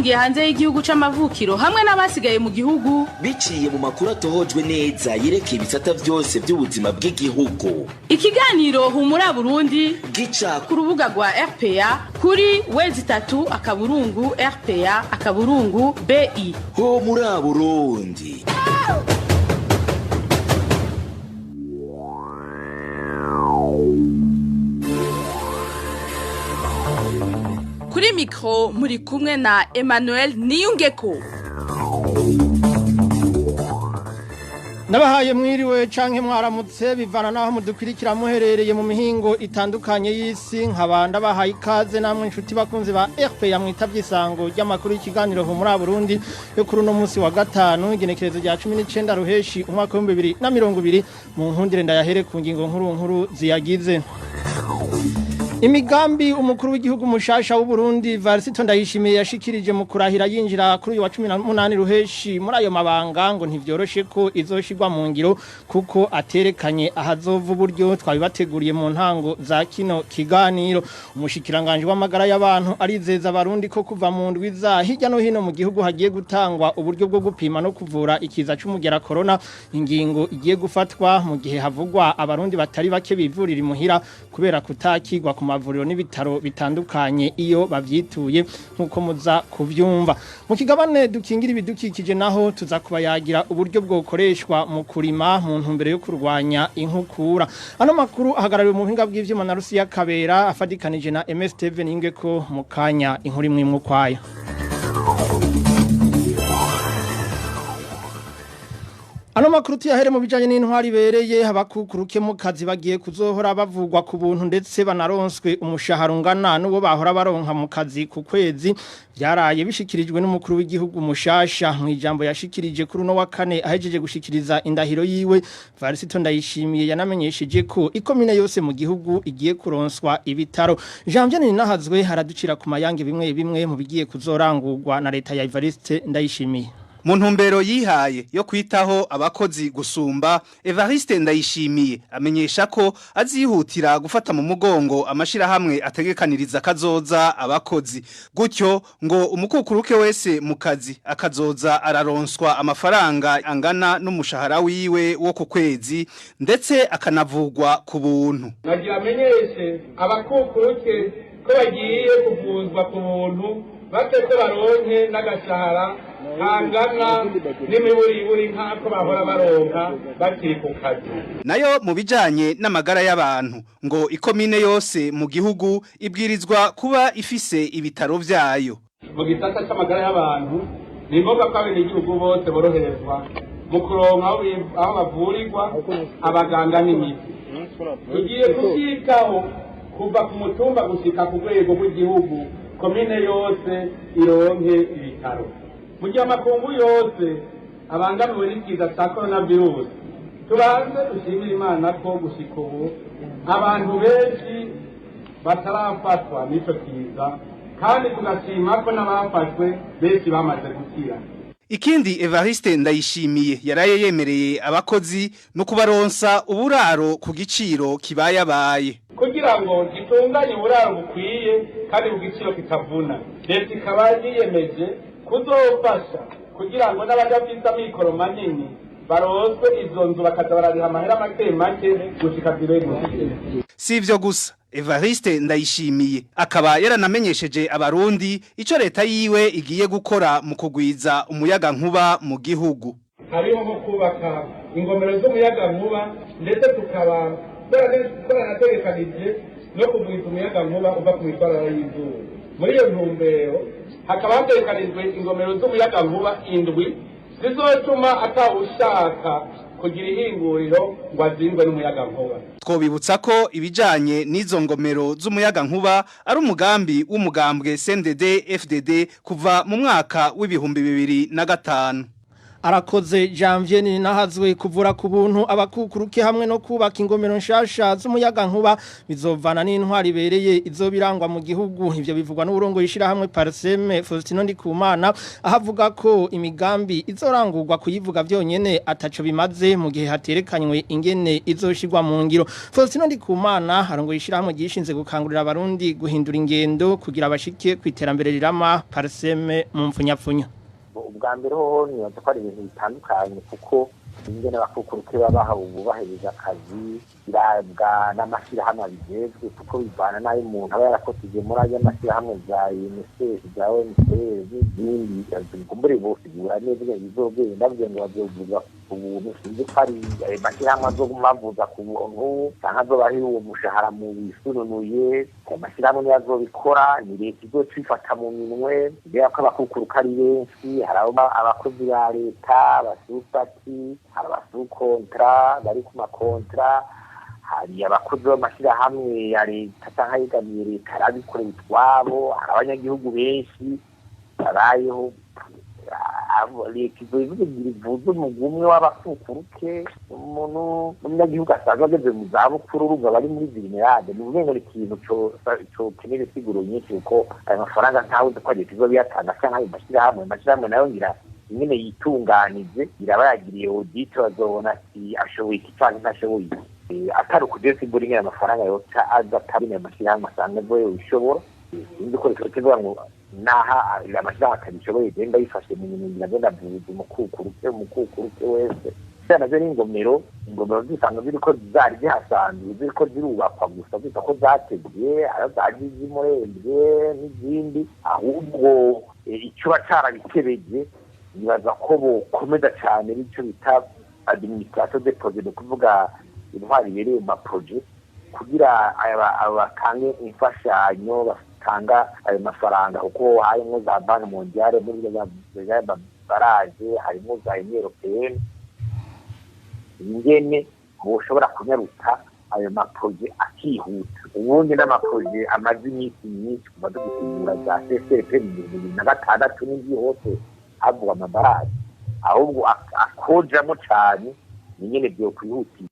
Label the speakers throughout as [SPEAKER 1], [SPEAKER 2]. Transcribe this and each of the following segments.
[SPEAKER 1] Abahungiye hanze y'igihugu c'amavukiro hamwe n'abasigaye mu gihugu.
[SPEAKER 2] Biciye mu makuru atohojwe neza yerekeye ibisata vyose vy'ubuzima bw'igihugu.
[SPEAKER 1] Ikiganiro Humura Burundi
[SPEAKER 2] gica
[SPEAKER 1] ku rubuga rwa RPA kuri w3.rpa.bi.
[SPEAKER 2] Ho muri Burundi.
[SPEAKER 1] Kuri mikro muri kumwe na Emmanuel Niyungeko.
[SPEAKER 3] Nabahaye mwiriwe canke mwaramutse, bivana naho mudukurikira muherereye mu mihingo itandukanye y'isi. Nkabanda bahaye ikaze namwe inshuti bakunzi ba RPA mwitavye isango ry'amakuru y'ikiganiro Humura Burundi yo kuri uno munsi wa gatanu, igenekerezo rya 19 Ruheshi umwaka wa 2020. Mu nkundire ndayahere ku ngingo nkuru nkuru ziyagize. Imigambi umukuru w'igihugu mushasha w'u Burundi Varisito Ndayishimiye yashikirije mu kurahira yinjira kuri uyu wa 18 Ruheshi muri ayo mabanga ngo ntivyoroshe ko izoshirwa mu ngiro kuko aterekanye ahazova uburyo. Twabibateguriye mu ntango za kino kiganiro. Umushikiranganje w'amagara y'abantu arizeza abarundi ko kuva mu ndwi za hirya no hino mu gihugu hagiye gutangwa uburyo bwo gupima no kuvura ikiza c'umugera corona. Ingingo igiye gufatwa mu gihe havugwa abarundi batari bake bivurira imuhira kubera kutakigwa ku mavuriro n'ibitaro bitandukanye iyo bavyituye, nkuko muza kuvyumva mu kigabane dukingira ibidukikije. Naho tuza kubayagira uburyo bwokoreshwa mu kurima mu ntumbero yo kurwanya inkukura. Ano makuru ahagarariwe mu buhinga bw'ivyuma na Rusiya Kabera afadikanije na MS Steven Ingeko. Mu kanya inkuru imwe imwe ukwayo. Ano makuru tuyahere mu bijanye n'intwari ibereye. Abakukuruke mu kazi bagiye kuzohora bavugwa ku buntu ndetse banaronswe umushahara ungana n'uwo bahora baronka mu kazi ku kwezi. Byaraye bishikirijwe n'umukuru w'igihugu mushasha mu ijambo yashikirije kuri uno wa kane ahejeje gushikiriza indahiro yiwe. Varisito Ndayishimiye yanamenyesheje ko ikomine yose mu gihugu igiye kuronswa ibitaro. Janvier Ninahazwe haraducira ku mayange bimwe bimwe mu bigiye kuzorangurwa na leta ya Evariste Ndayishimiye.
[SPEAKER 4] Mu ntumbero yihaye yo kwitaho abakozi gusumba, Evariste Ndayishimiye amenyesha ko azihutira gufata mu mugongo amashirahamwe ategekaniriza kazoza abakozi. Gutyo ngo umukukuruke wese mu kazi akazoza araronswa amafaranga angana n'umushahara wiwe wo ku kwezi, ndetse akanavugwa ku buntu.
[SPEAKER 5] Nagira amenyeshe abakukuruke ko bagiye kuvuzwa ku buntu, bate ko baronke n'agashahara kangana n'imiburiburi nk'ako bahora baronka bakiri ku kazi.
[SPEAKER 4] Nayo mu bijanye n'amagara y'abantu, ngo ikomine yose mu gihugu ibwirizwa kuba ifise ibitaro vyayo.
[SPEAKER 5] Mu gisata c'amagara y'abantu, ni ngombwa ko abenegihugu bose boroherezwa mu kuronka aho bavurirwa, abaganga n'imiti. Tugiye kuvyitaho kuva ku mutumba gushika ku rwego rw'igihugu, komine yose ironke ibitaro. Mu gihe amakungu yose abangamiwe n'ikiza ca coronavirus, tubanze dushimire Imana ko gushika ubu abantu benshi batarafatwa n'ico kiza, kandi tugashima ko n'abafashwe benshi bamaze gukira.
[SPEAKER 4] Ikindi Evariste Ndayishimiye yaraye yemereye abakozi no kubaronsa uburaro ku giciro kibayabaye.
[SPEAKER 5] Kugira ngo gitunganye uburaro bukwiye kandi ku giciro kitavuna, leta ikaba yiyemeje kuzofasha kugira ngo n'abadafise amikoro manini baronswe izo nzu, bakaza barariha amahera make make gushika zibeguye.
[SPEAKER 4] Si ivyo gusa, Evariste Ndayishimiye akaba yaranamenyesheje abarundi ico leta yiwe igiye gukora mu kugwiza umuyaga nkuba mu gihugu.
[SPEAKER 5] Hariho nko kubaka ingomero z'umuyaga nkuba, ndetse tukaba twaranategekanije no kugwiza umuyaga nkuba uva ku mitwarara y'izuba. Muri iyo ntumbero hakaba hategekanijwe ingomero z'umuyaga nkuba indwi zizotuma atawushaka kugira ihinguriro ngo azingwe n'umuyaga nkuba.
[SPEAKER 4] Twobibutsa ko ibijanye n'izo ngomero z'umuyaga nkuba ari umugambi w'umugambwe CNDD FDD kuva mu mwaka w'2005.
[SPEAKER 3] Arakoze Janvier Ninahazwe. Kuvura ku buntu abakukuruke hamwe no kubaka ingomero nshasha z'umuyaga nkuba bizovana n'intwari ibereye izobirangwa mu gihugu. Ivyo bivugwa n'uburongo yishira hamwe Parseme, Faustino Ndikumana, ahavuga ko imigambi izorangurwa kuyivuga vyonyene ataco bimaze mu gihe haterekanywe ingene izoshirwa mu ngiro. Faustino Ndikumana arongo yishira hamwe gishinze gukangurira abarundi guhindura ingendo kugira bashike kwiterambere rirama, Parseme mu mfunyapfunya.
[SPEAKER 6] Ubwa mbere hoho nibaza ko ari ibintu bitandukanye, kuko ingene abakukuruke babaha bubahiriza akazi birabwa n'amashyirahamwe abijejwe, kuko bivana n'ayo umuntu aba yarakotije muri ayo mashyirahamwe za UNICEF, za UNHCR n'izindi. Kumbure bosigura neza ingene bizogenda. Bavuze ngo bazovuza ku buntu, sinzi ko ari ayo mashyirahamwe azoguma avuza ku buntu canke azobaha uwo mushahara mu bisununuye. Ayo mashyirahamwe niyo azobikora, ni leta izoca ifata mu minwe, kubera ko abakukuruka ari benshi. Hari abakozi ba leta, abasupati, hari aba sous contrat bari ku ma contrats, hari abakozi b'amashyirahamwe ya leta canke ayegamiye leta, hari abikorera utwabo, hari abanyagihugu benshi babayeho. Leta izobivuga ivuze umugwi umwe w'abakukuruke, umuntu n'umunyagihugu asanzwe ageze mu zabukuru, urumva bari muri vulnérable. Ni ukuvuga ngo ni ikintu cokenera insiguro nyinshi, kuko ayo mafaranga ntawe uzi ko leta izobiyatanga canke ayo mashyirahamwe. Amashyirahamwe nayo ngira ingene yitunganije, iraba yagiriye audit, bazobona ati ashoboye iki canke ntashoboye iki. Atari ukudesigura ingene amafaranga yoca aza, atari ayo mashyirahamwe asanga azoyo bishobora. Sinzi ko reka kivuga ngo naha amashyirahamwe atabishoboye. Genda yifashe mu minwe, ngira ngo ndavuza umukukuruke wese. Nazo ni ingomero, ingomero zisanga ziriko zari zihasanzwe, ziriko zirubakwa gusa zita ko zatevye, aho zaje zimuremvye n'izindi. Ahubwo icoba carabitebeje, nibaza ko bokomeza cane bico bita administration de projet, ni ukuvuga intwari ibereye mu ma projets, kugira aba batange imfashanyo, batanga ayo mafaranga, kuko harimwo za Banque mondiale muri za baraje, harimo za Union européenne, ingene boshobora kunyarutsa ayo ma projets akihuta. Ubundi n'ama projets amaze iminsi myinshi kuva dugitegura za CCP mu 2006 n'indi hose havugwa ama barrages, ahubwo akojamo cane ni nyene vyokwihutira.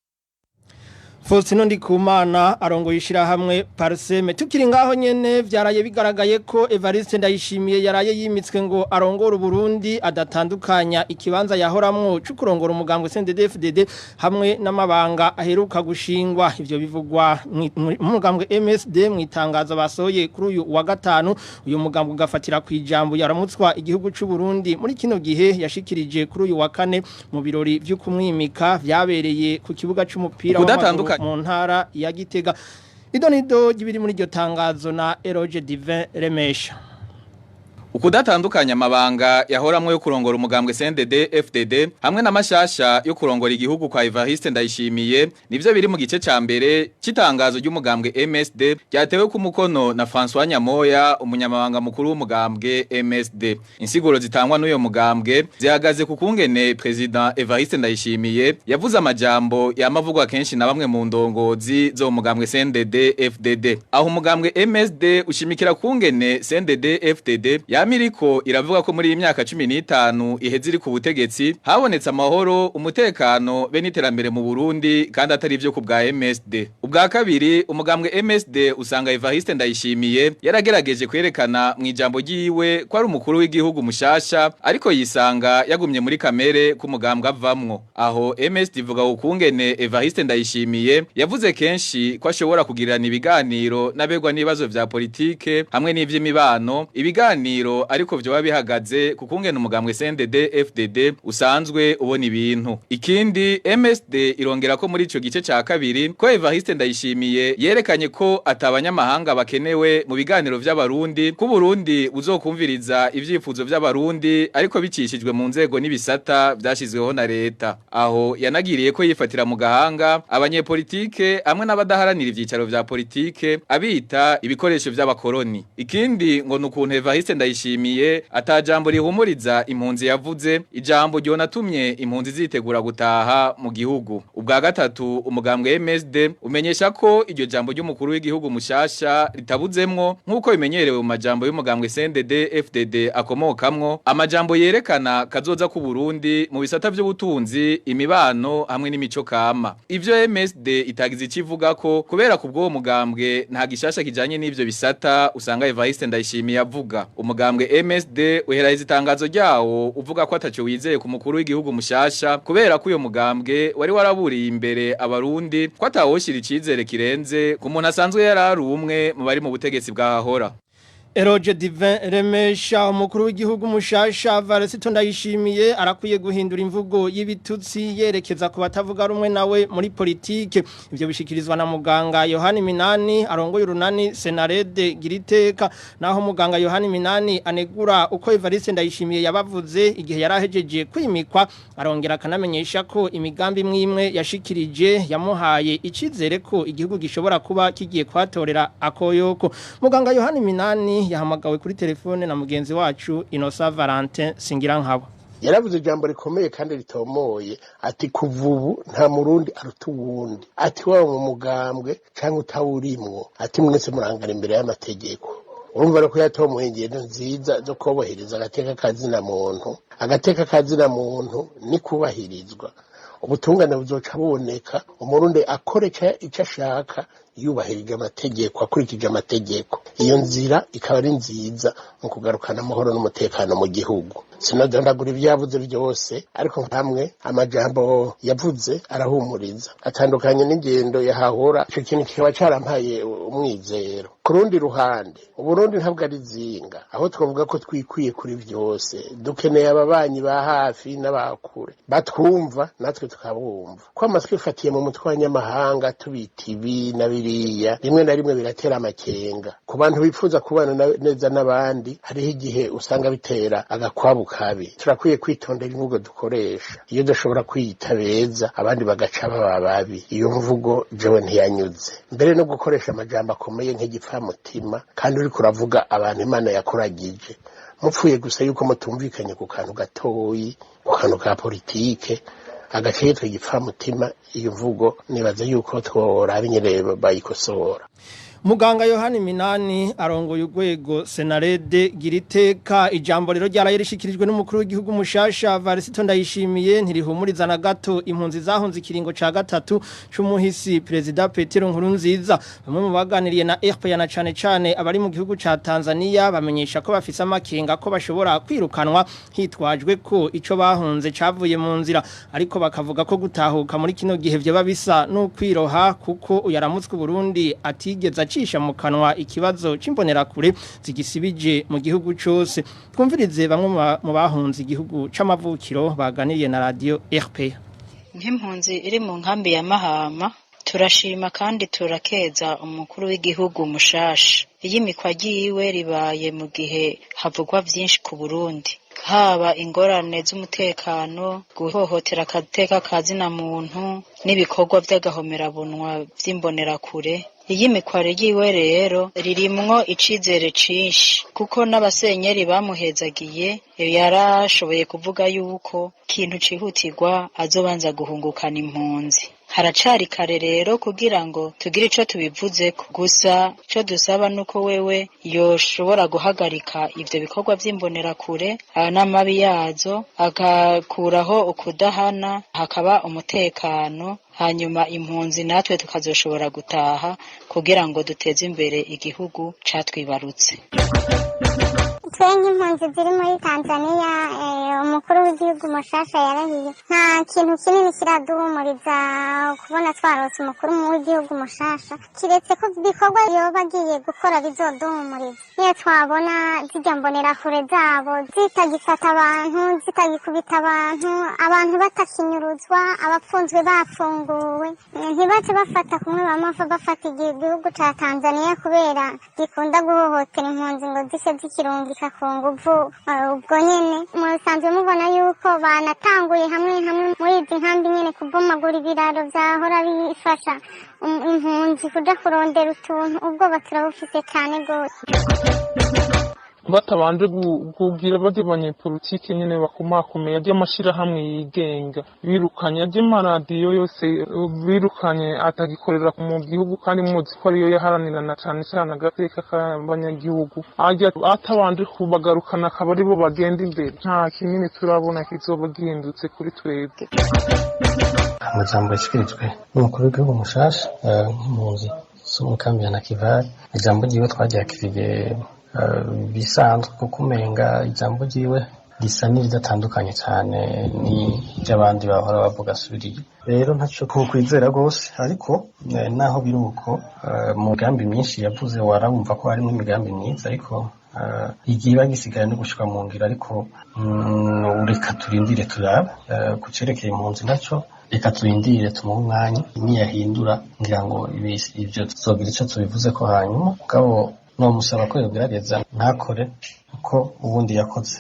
[SPEAKER 3] Faustino Ndikumana arongoye ishirahamwe Parseme. Tukiri ngaho nyene, vyaraye bigaragaye ko Evariste Ndayishimiye yaraye yimitswe ngo arongore Burundi adatandukanya ikibanza yahoramwo cukurongora umugambwe CNDD-FDD hamwe n'amabanga aheruka gushingwa. Ivyo bivugwa mu mugambwe MSD mu itangazo basohoye kuri uyu wa gatanu. Uyu mugambwe ugafatira ku ijambo yaramutswa igihugu c'u Burundi muri kino gihe yashikirije kuri uyu wa kane mu birori vyo kumwimika vyabereye ku kibuga c'umupira w'amaguru mu ntara ya Gitega. Idonido ry'ibiri muri iryo tangazo na Eroge Divin Remesha.
[SPEAKER 7] Ukudatandukanya amabanga yahoramwo yo kurongora umugambwe CNDD FDD hamwe n'amashasha yo kurongora igihugu kwa Evariste Ndayishimiye nivyo biri mu gice ca mbere c'itangazo ry'umugambwe MSD ryatewe ku mukono na François Nyamoya, umunyamabanga mukuru w'umugambwe MSD. Insiguro zitangwa n'uyo mugambwe zihagaze ku kungene President Evariste Ndayishimiye yavuze amajambo yamavugwa kenshi na bamwe mu ndongozi zo mu mugambwe CNDD FDD. Aho umugambwe MSD ushimikira kungene CNDD FDD yamiriko iravuga ko muri iyi myaka 15 iheze iri ku butegetsi habonetse amahoro, umutekano be n'iterambere mu Burundi, kandi atari ivyo ku bwa MSD. Ubwa kabiri, umugambwe MSD usanga Evariste Ndayishimiye yaragerageje kwerekana mu ijambo ryiwe ko ari umukuru w'igihugu mushasha, ariko yisanga yagumye muri kamere k'umugambwe avamwo. Aho MSD ivuga ukungene Evariste Ndayishimiye yavuze kenshi ko ashobora kugirirana ibiganiro n'abegwa n'ibibazo vya politike hamwe n'ivy'imibano, ibiganiro ariko vyoba bihagaze ku kungene umugambwe CNDD FDD usanzwe ubona ibintu. Ikindi, MSD irongera ko muri ico gice ca kabiri ko Evariste Ndayishimiye yerekanye ko atabanyamahanga bakenewe mu biganiro vy'abarundi, ko Burundi buzokumviriza ivyifuzo vy'abarundi ariko bicishijwe mu nzego n'ibisata vyashizweho na leta. Aho yanagiriye ko yifatira mu gahanga abanyepolitike hamwe n'abadaharanira ivyicaro vya politike, abita ibikoresho vy'abakoroni. Ikindi ngo nukuntu Evariste Ndayishimiye Ndayishimiye atajambo rihumuriza impunzi yavuze, ijambo ryonatumye impunzi zitegura gutaha mu gihugu. Ubwa gatatu, umugambwe MSD umenyesha ko iryo jambo ry'umukuru w'igihugu mushasha ritabuzemwo nk'uko bimenyerewe mu majambo y'umugambwe CNDD FDD akomokamwo amajambo yerekana kazoza ku Burundi mu bisata by'ubutunzi, imibano hamwe n'imico kama. Ivyo MSD itagize ikivuga ko kubera ku bw'uwo mugambwe nta gishasha kijanye n'ivyo bisata usanga Evariste Ndayishimiye avuga. Umugambwe MSD uheraheza itangazo ryawo uvuga ko ataco wizeye ku mukuru w'igihugu mushasha, kubera ko uyo mugambwe wari waraburiye imbere abarundi ko atawoshira icizere kirenze ku muntu asanzwe yarari umwe mu bari mu butegetsi bwahahora.
[SPEAKER 3] Eroge Divin Remesha, umukuru w'igihugu mushasha Varisito Ndayishimiye arakwiye guhindura imvugo y'ibitutsi yerekeza ku batavuga rumwe nawe muri politike. Ivyo bishikirizwa na muganga Yohani Minani arongoye urunani Senarede Giriteka. Naho muganga Yohani Minani anegura uko Evariste Ndayishimiye yabavuze igihe yarahejeje kwimikwa, arongera akanamenyesha ko imigambi imwe yashikirije yamuhaye icizere ko igihugu gishobora kuba kigiye kwatorera akoyoko. Muganga Yohani Minani yahamagawe kuri telefone na mugenzi wacu Inosa Valentin Singirankabo.
[SPEAKER 8] Yaravuze ijambo rikomeye kandi ritomoye, ati kuva ubu nta murundi aruta uwundi, ati waba mu mugambwe cyangwa utawurimwo, ati mwese murangana imbere y'amategeko. Urumva ko yatomoye ingendo nziza zo kubohereza agateka kazina muntu. Agateka kazina muntu ni kubahirizwa, ubutungane buzoca buboneka, umurundi akore icyo ashaka yubahirije amategeko, akurikije amategeko. Iyo nzira ikaba ari nziza mu kugarukana amahoro n'umutekano mu gihugu. Sinadondagura ibyo yavuze byose, ariko hamwe amajambo yavuze arahumuriza, atandukanye n'ingendo yahahora. Icyo kintu kikaba carampaye umwizero. Ku rundi ruhande, Uburundi ntabwo ari zinga aho twavuga ko twikwiye kuri byose. Dukeneye ababanyi ba hafi n'abakure batwumva natwe tukabumva. Kwama twifatiye mu mutwe w'abanyamahanga tubita ibi na biriya, rimwe na rimwe biratera amakenga ku bantu bifuza kubana neza n'abandi. Hariho igihe usanga bitera agakwabu kabi. Turakwiye kwitondera imvugo dukoresha. Iyo dushobora kwiyita beza abandi bagaca baba babi, iyo mvugo jewe ntiyanyuze. Mbere no gukoresha amajambo akomeye nk'igipfamutima kandi uriko uravuga abantu Imana yakuragije, mupfuye gusa yuko mutumvikanye ku kantu gatoyi, ku kantu ka politike, agace yitwa igipfamutima, iyo mvugo nibaza yuko tworaba ingene bayikosora.
[SPEAKER 3] Muganga Yohani Minani arongoye urwego Senarede Giriteka. Ijambo rero ryaraye rishikirijwe n'umukuru w'igihugu mushasha Varisito Ndayishimiye ntirihumuriza na gato impunzi zahunze ikiringo ca gatatu c'umuhisi Perezida Petero Nkurunziza. Bamwe mu baganiriye na RPA na cane cane abari mu gihugu ca Tanzania bamenyesha ko bafise amakenga ko bashobora kwirukanwa hitwajwe ko ico bahunze cavuye mu nzira, ariko bakavuga ko gutahuka muri kino gihe vyoba bisa no kwiroha, kuko uyaramutswe Burundi atigeze acisha mu kanwa ikibazo c'imbonerakure zigisibije mu gihugu cose. Twumvirize bamwe mu bahunze igihugu c'amavukiro baganiriye na radio RPA.
[SPEAKER 9] Nk'impunzi iri mu nkambi ya Mahama, turashima kandi turakeza umukuru w'igihugu mushasha. Iyimikwa ryiwe ribaye mu gihe havugwa vyinshi ku Burundi, haba ingorane z'umutekano, guhohotera agateka ka zina muntu n'ibikorwa vy'agahomerabunwa vy'imbonerakure. Iyimikwa ryiwe rero ririmwo icizere cinshi, kuko n'abasenyeri bamuhezagiye yarashoboye kuvuga yuko ikintu cihutirwa azobanza guhungukana impunzi. Haracari kare rero kugira ngo tugire ico tubivuzeko, gusa ico dusaba nuko wewe yoshobora guhagarika ivyo bikorwa vy'imbonerakure n'amabi yazo, agakuraho ukudahana, hakaba umutekano, hanyuma impunzi natwe tukazoshobora gutaha kugira ngo duteze imbere igihugu catwibarutse.
[SPEAKER 10] Twe nk'impunzi ziri muri Tanzania, umukuru w'igihugu mushasha yarahiye, nta kintu kinini kiraduhumuriza kubona twarose umukuru w'igihugu mushasha, kiretse ko ibikorwa yoba agiye gukora bizoduhumuriza. Niyo twabona zirya mbonerakure zabo zitagifata abantu, zitagikubita abantu, abantu batakinyuruzwa, abapfunzwe bafunguwe, ntibace bafata kumwe bamava bafata igihugu ca Tanzania kubera gikunda guhohotera impunzi ngo zishe zikirungika ku nguvu. Ubwo nyene musanzwe mubona yuko banatanguye hamwe hamwe muri izi nkambi nyene kubomagura ibiraro vyahora bifasha impunzi kuja kurondera utuntu. Ubwoba turabufise cane gose.
[SPEAKER 11] Batabanje kugira barya banyepolitike nyene bakomakomeye, arya amashirahamwe yigenga birukanye, arya amaradiyo yose birukanye atagikorera mu gihugu, kandi muzi ko ariyo yaharanira na cane cane agateka k'abanyagihugu, arya atabanje kubagarukana akaba aribo bagenda imbere, nta kinini turabona kizoba gihindutse kuri twebwe.
[SPEAKER 12] Amajambo yashikirijwe n'umukuru w'igihugu mushasha, nk'impunzi zo mu kambi ya Nakivale, ijambo ryiwe twaryakiriye bisanzwe, kuko umenga ijambo ryiwe risa n'iridatandukanye cyane n'iry'abandi bahora bavuga asubiriye. Rero ntaco kwizera rwose, ariko naho biri uko, mu migambi myinshi yavuze warabumva ko harimo imigambi myiza, ariko igihe iba gisigaye no gushika mu ngiro. Ariko reka turindire turabe. Ku cerekeye impunzi naco, reka turindire tumuhe umwanya, niyahindura ngira ngo ivyo tuzogira ico tubivuze ko hanyuma. Mugabo nomusaba ko yogerageza ntakore uko ubundi yakoze.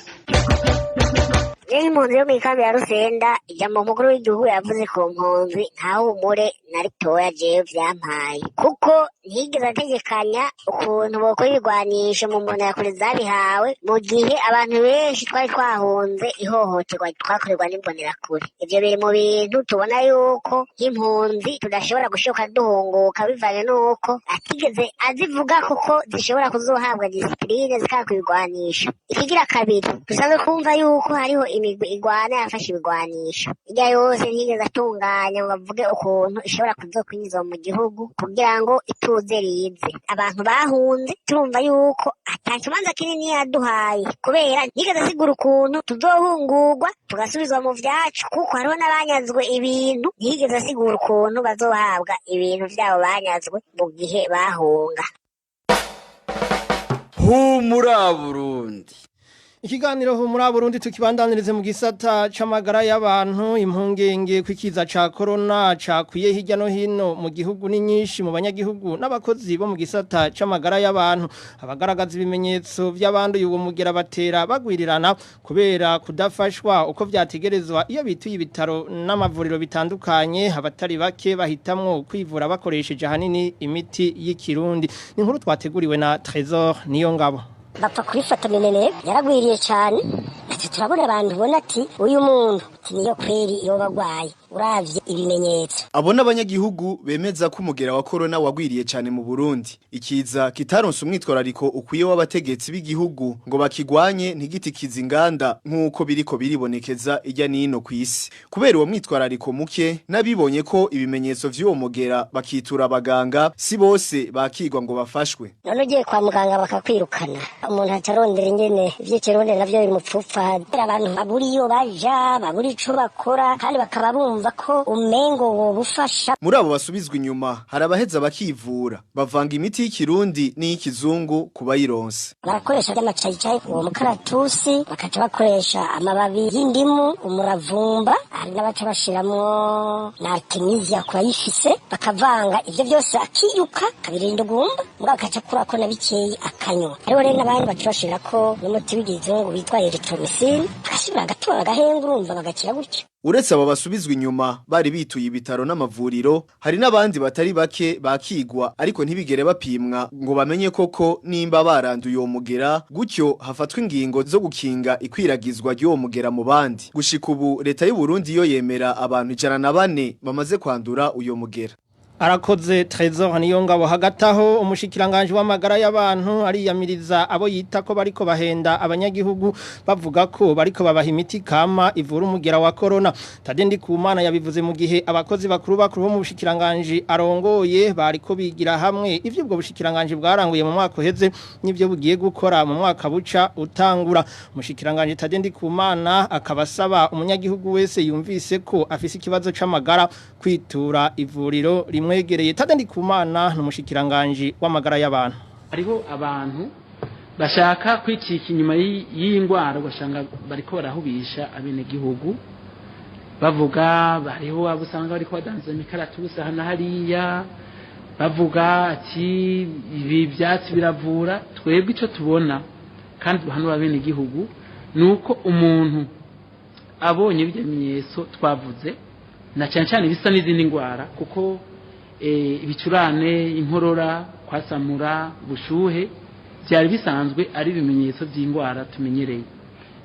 [SPEAKER 13] Rero impunzi yo mw'ikambi ya Rusenda, ijambo umukuru w'igihugu yavuze ku mpunzi nta humure na ritoya jewe vyampaye, kuko ntiyigeze ategekanya ukuntu bokora ibigwanisho mu mbonerakure zabihawe, mu gihe abantu benshi twari twahunze ihohoterwa twakorerwa n'imbonerakure. Ivyo biri mu bintu tubona yuko nk'impunzi tudashobora gushoka duhunguka, bivanye n'uko atigeze azivuga kuko zishobora kuzohabwa disipurine zikaka ibigwanisho. Ikigira kabiri, dusanzwe kumva yuko hariho imigwi igwana yafashe ibigwanisho, irya yose ntiyigeze atunganya ngo avuge ukuntu ishobora kuzokwinjizwa mu gihugu kugira ngo ituze rize. Abantu bahunze turumva yuko ata kibanza kinini yaduhaye, kubera ntiyigeze asigura ukuntu tuzohungurwa tugasubizwa mu vyacu, kuko hariho n'abanyazwe ibintu, ntiyigeze asigura ukuntu bazohabwa ibintu vyabo banyazwe mu gihe bahunga.
[SPEAKER 14] Humura Burundi.
[SPEAKER 3] Ikiganiro Humura Burundi tukibandanirize mu gisata c'amagara y'abantu. Impungenge kwikiza ca corona cakwiye hirya no hino mu gihugu ni nyinshi mu banyagihugu n'abakozi bo mu gisata c'amagara y'abantu. Abagaragaza ibimenyetso vy'abanduye uwo mugera batera bagwirirana kubera kudafashwa uko vyategerezwa iyo bituye ibitaro n'amavuriro bitandukanye. Abatari bake bahitamwo kwivura bakoresheje ahanini imiti y'ikirundi. Ni inkuru twateguriwe na Trésor Niyongabo.
[SPEAKER 15] Bapfa kubifata minene, yaragwiriye cyane. Ati turabona abantu ubona ati uyu muntu niyo kweri yoba agwaye, uravye ibimenyetso.
[SPEAKER 16] Abo n'abanyagihugu bemeza ko umugera wa corona wagwiriye cyane mu Burundi. Ikiza kitaronse umwitwarariko ukwiye w'abategetsi b'igihugu ngo bakigwanye ntigitikize inganda nk'uko biriko biribonekeza irya nino kw'isi. Kubera uwo mwitwarariko muke, n'abibonye ko ibimenyetso vy'uwo mugera bakitura abaganga, si bose bakigwa ngo bafashwe.
[SPEAKER 15] None ugiye kwa muganga bakakwirukana, umuntu acarondera ingene ivy'ikirundi navyo bimupfupfa. Abantu babura iyo baja, babura ico bakora, kandi bakaba bumva ko umengo wobufasha.
[SPEAKER 16] Muri abo basubizwa inyuma hari abaheza bakivura, bavanga imiti y'ikirundi n'iy'ikizungu ku bayironse.
[SPEAKER 15] Barakoresha ry'amacayicayi, uwo mukaratusi, bakaca bakoresha amababi y'indimu, umuravumba, hari n'abaca bashiramwo na artemisia ku bayifise, bakavanga ivyo vyose akiyuka akabirinda ugumba, mugabo akaca akurako na bikeyi akanywa. Hariho rero n'abandi baca bashirako n'umuti w'igizungu witwa erythromycin, bagasubira bagatura bagahenga, urumva bagakira gutyo.
[SPEAKER 16] Uretse abo basubizwa inyuma bari bituye ibitaro n'amavuriro, hari n'abandi batari bake bakigwa ariko ntibigere bapimwa ngo bamenye koko nimba baranduye uwo mugera, gutyo hafatwa ingingo zo gukinga ikwiragizwa ry'uwo mugera mu bandi. Gushika ubu leta y'u Burundi yo yemera abantu 104 bamaze kwandura uyo mugera.
[SPEAKER 3] Arakoze Trésor Niyongabo. Hagati aho umushikiranganje w'amagara y'abantu ariyamiriza abo yita ko bariko bahenda abanyagihugu bavuga ko bariko babaha imiti kama ivura umugera wa corona. Tade Ndikumana yabivuze mu gihe abakozi bakuru bakuru bo mu bushikiranganje arongoye bariko bigira hamwe ivyo ubwo bushikiranganje bwaranguye mu mwaka uheze n'ivyo bugiye gukora mu mwaka buca utangura. Umushikiranganje Tade Ndikumana akaba asaba umunyagihugu wese yumvise ko afise ikibazo c'amagara kwitura ivuriro rimwe yegereye. Tade Ndikumana n'umushikiranganje w'amagara y'abantu.
[SPEAKER 17] Hariho abantu bashaka kwicika inyuma y'iyi ndwara, ugasanga bariko barahubisha abenegihugu, bavuga bariho abo usanga bariko badanza imikaratusi aha na hariya, bavuga ati ibi byatsi biravura. Twebwe ico tubona kandi duhanura abenegihugu ni uko umuntu abonye ibimenyetso twavuze na cyane cyane bisa n'izindi ndwara, kuko ibicurane, inkorora, kwasamura, ubushuhe, Byari bisanzwe ari ibimenyetso by'indwara tumenyereye.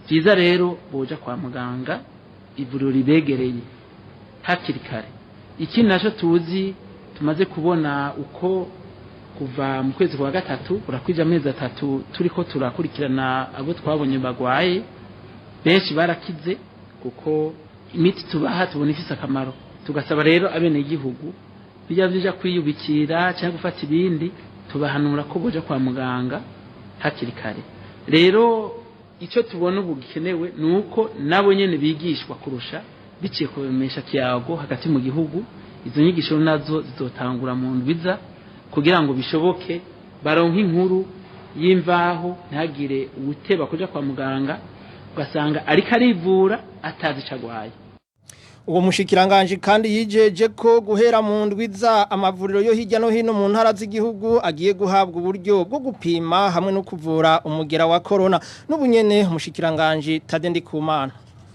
[SPEAKER 17] Byiza rero boja kwa muganga, ivuriro ribegereye, hakiri kare. Ikindi nacyo tuzi, tumaze kubona uko kuva mu kwezi kwa gatatu, urakwije amezi 3 turiko turakurikirana abo twabonye bagwaye, benshi barakize kuko imiti tubaha tubona ifise akamaro. Tugasaba rero abenegihugu bijya bija kwiyubikira cyangwa gufata ibindi, tubahanura ko boja kwa muganga hakiri kare. Rero icyo tubona ubu gikenewe ni uko nabo nyene bigishwa kurusha, biciye kubimesha kiyago hagati mu gihugu. Izo nyigisho nazo zizotangura mu ndwiza kugira ngo bishoboke baronke inkuru y'imvaho, ntihagire uwuteba kuja kwa muganga ugasanga ariko arivura atazi ico agwaye.
[SPEAKER 3] Uwo mushikiranganje kandi yijeje ko guhera mu ndwiza amavuriro yo hirya no hino mu ntara z'igihugu agiye guhabwa uburyo bwo gupima hamwe no kuvura umugera wa corona. N'ubunyene umushikiranganje Tade Ndikumana.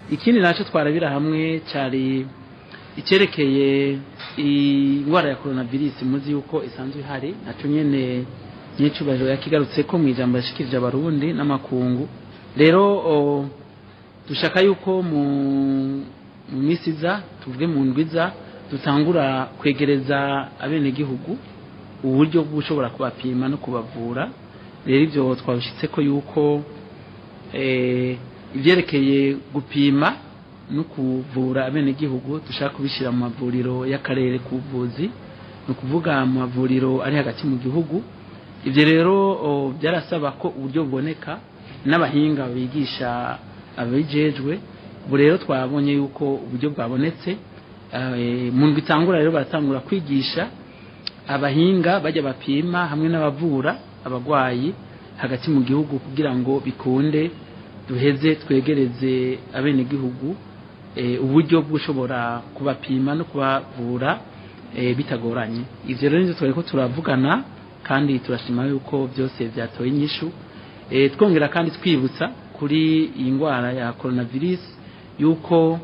[SPEAKER 17] Ikindi naco twarabira hamwe cyari icyerekeye indwara ya coronavirus, muzi yuko isanzwe ihari, naco nyene nyicubahiro yakigarutse ko mu ijambo yashikirije Abarundi n'amakungu. Rero dushaka yuko mu minsi iza, tuvuge mu ndwiza, dutangura kwegereza abenegihugu uburyo bw'ushobora kubapima no kubavura. Rero ibyo twabishitse ko yuko ivyerekeye gupima no kuvura abenegihugu dushaka kubishyira mu mavuriro y'akarere k'ubuvuzi, ni ukuvuga mu mavuriro ari hagati mu gihugu. Ibyo rero byarasaba ko uburyo buboneka n'abahinga bigisha ababijejwe. Ubu rero twabonye yuko uburyo bwabonetse. Mu ndwi itangura rero baratangura kwigisha abahinga bajya bapima hamwe n'abavura abagwayi hagati mu gihugu, kugira ngo bikunde duheze twegereze abenegihugu uburyo bw'ushobora kubapima no kubavura bitagoranye. Ivyo rero nivyo twariko turavugana, kandi turashima yuko byose byatoye inyishu. Twongera kandi twibutsa kuri iyi ndwara ya coronavirus yuko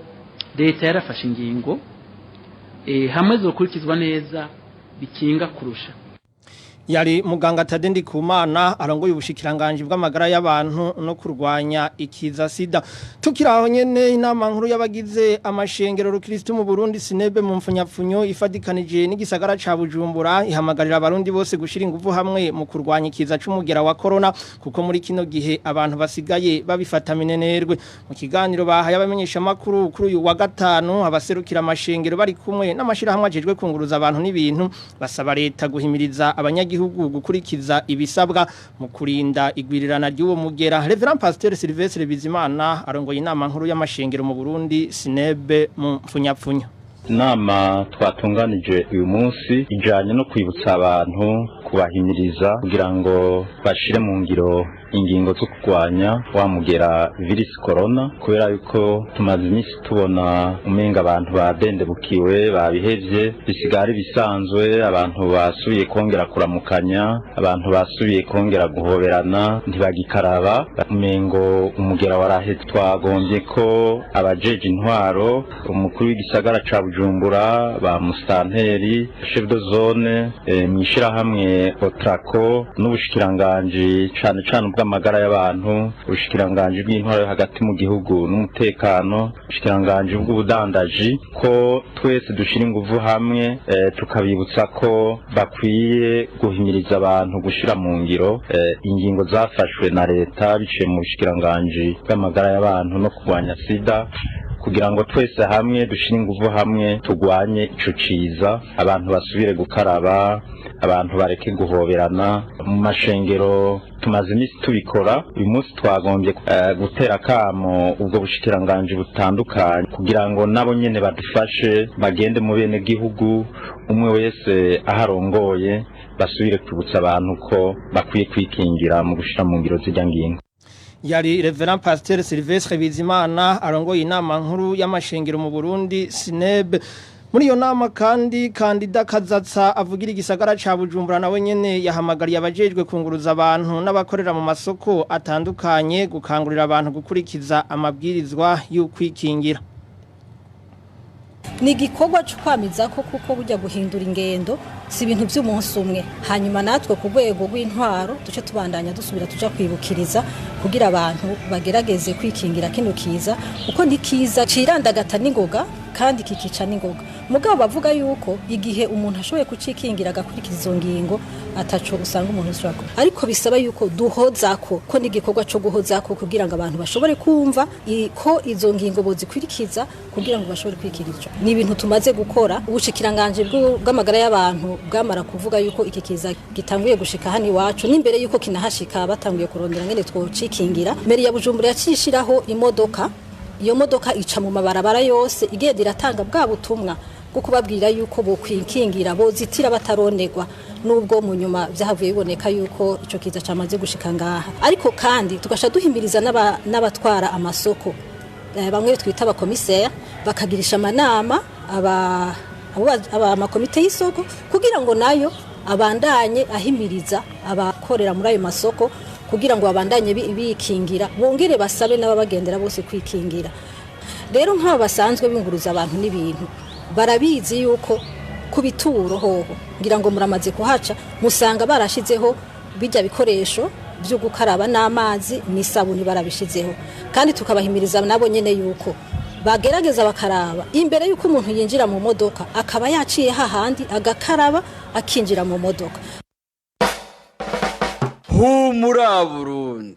[SPEAKER 17] leta yarafashe ingingo hamwe zokurikizwa neza bikinga kurusha.
[SPEAKER 3] Yari muganga Tade Ndikumana arongoye ubushikiranganje bw'amagara y'abantu no kurwanya ikiza sida. Tukiraho nyene, inama nkuru y'abagize amashengero rukristo mu Burundi Sinebe mu mfunyapfunyo ifadikanije n'igisagara ca Bujumbura ihamagarira Abarundi bose gushira inguvu hamwe mu kurwanya ikiza c'umugera wa corona, kuko muri kino gihe abantu basigaye babifata minenerwe. Mu kiganiro bahaye abamenyesha makuru kuri uyu wa gatanu, abaserukira amashengero bari kumwe n'amashirahamwe ajejwe kunguruza abantu n'ibintu basaba leta guhimiriza abanyagihugu gukurikiza ibisabwa mu kurinda igwirirana ry'uwo mugera. Reverend Pasteur Sylvestre Bizimana arongoye inama nkuru y'amashengero mu Burundi Sinebe mu mfunyapfunya.
[SPEAKER 18] Inama twatunganije uyu munsi ijanye no kwibutsa abantu, kubahimiriza kugira ngo bashire mu ngiro ingingo zo kurwanya wa mugera virus corona, kubera yuko tumaze iminsi tubona umenga abantu badendebukiwe, babihevye, bisigaye ari bisanzwe. Abantu basubiye kongera kuramukanya, abantu basubiye kongera guhoberana, ntibagikaraba, umengo umugera waraheze. Twagombye ko abajeje intwaro, umukuru w'igisagara ca Bujumbura, ba mustanteri, chef de zone, mw'ishirahamwe Otrako n'ubushikiranganji cane cane bw'amagara y'abantu, ubushikiranganji bw'intwaro yo hagati mu gihugu n'umutekano, ubushikiranganji bw'ubudandaji, ko twese dushira inguvu hamwe, tukabibutsa ko bakwiye guhimiriza abantu gushira mu ngiro ingingo zafashwe na leta biciye mu bushikiranganji bw'amagara y'abantu no kurwanya sida, kugira ngo twese hamwe dushire inguvu hamwe turwanye ico ciza, abantu basubire gukaraba, abantu bareke guhoberana. Mu mashengero tumaze iminsi tubikora. Uyu munsi twagombye gutera akamo ubwo bushikiranganji butandukanye kugira ngo nabo nyene badufashe, bagende mu bene gihugu, umwe wese aharongoye, basubire kwibutsa abantu ko bakwiye kwikingira mu gushira mu ngiro zirya ngingo.
[SPEAKER 3] Yari Reverend Pasteur Sylvestre Bizimana arongoye inama nkuru y'amashengero mu Burundi Sineb. Muri iyo nama kandi, kandida Kazatsa avugira igisagara ca Bujumbura nawe nyene yahamagariye abajejwe kunguruza abantu n'abakorera mu masoko atandukanye gukangurira abantu gukurikiza amabwirizwa y'ukwikingira.
[SPEAKER 9] Ni igikorwa cyo kwamizako kuko burya guhindura ingendo si ibintu by'umunsi umwe. Hanyuma natwe ku rwego rw'intwaro duce tubandanya dusubira tuja kwibukiriza kugira abantu bagerageze kwikingira kino kiza, kuko ni kiza cirandagata n'ingoga kandi kikica n'ingoga. Mugabo bavuga yuko igihe umuntu ashoboye kucikingira agakurikiza izo ngingo ataco usanga umuntu ushobora. Ariko bisaba yuko duhozako, ko ni igikorwa co guhozako kugira ngo abantu bashobore kumva ko izo ngingo bozikwirikiza kugira ngo bashobore kwikingira ico. Ni ibintu tumaze gukora. Ubushikiranganje bw'amagara y'abantu bwamara kuvuga yuko iki kiza gitanguye gushika hano iwacu, n'imbere yuko kinahashika batanguye kurondera ngene twocikingira. Meri ya Bujumbura yacishiraho imodoka, iyo modoka ica mu mabarabara yose igenda iratanga bwa butumwa bwo kubabwira yuko bokwikingira, bozitira bataronerwa, nubwo mu nyuma vyahavuye biboneka yuko ico kiza camaze gushika ngaha. Ariko kandi tugasha duhimiriza n'abatwara amasoko, bamwe twita abakomiseri, bakagirisha amanama aba makomite y'isoko kugira ngo nayo abandanye ahimiriza abakorera muri ayo masoko kugira ngo babandanye bikingira, bongere basabe n'ababagendera bose kwikingira. Rero nk'aba basanzwe binguruza abantu n'ibintu barabizi yuko ku bituro hoho, ngira ngo muramaze kuhaca, musanga barashizeho bijya bikoresho byo gukaraba n'amazi n'isabuni barabishizeho. Kandi tukabahimiriza nabo nyene yuko bagerageza bakaraba imbere yuko umuntu yinjira mu modoka, akaba yaciye hahandi agakaraba akinjira mu modoka.
[SPEAKER 14] Humura Burundi.